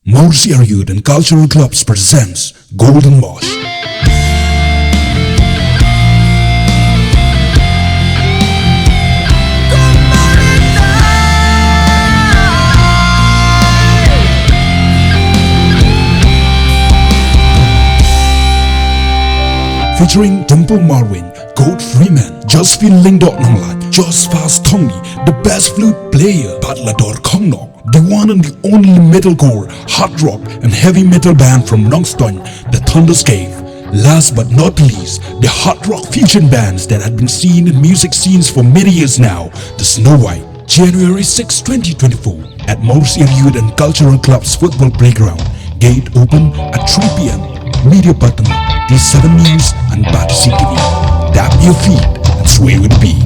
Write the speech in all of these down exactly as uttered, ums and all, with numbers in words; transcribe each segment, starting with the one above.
Mawrysear Youth and Cultural Clubs presents Golden Mosh. Featuring Dimple Marwin, Goat Freeman, Josephine Lyngdoh Nonglait, Josh Fast Thongni, the best flute player, Butler Dor Khongnok, the one and the only metalcore, hard rock, and heavy metal band from Nongstoin, the Thunder's Cave. Last but not least, the hard rock fusion bands that had been seen in music scenes for many years now, the Snow White. January sixth, twenty twenty-four, at Mawrysear Youth and Cultural Club's football playground. Gate open at three p.m. Media partner, T seven News and Batesi T V. Tap your feet and sway with the beat.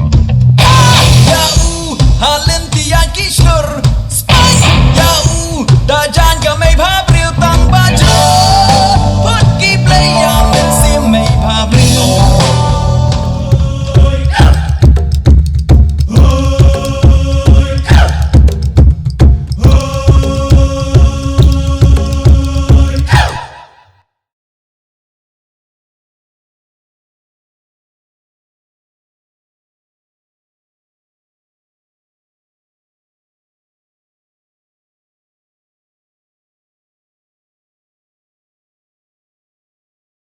Ïa u, ha lynti ïa ki shlur. Spice, ïa u, da jan ka mei bha.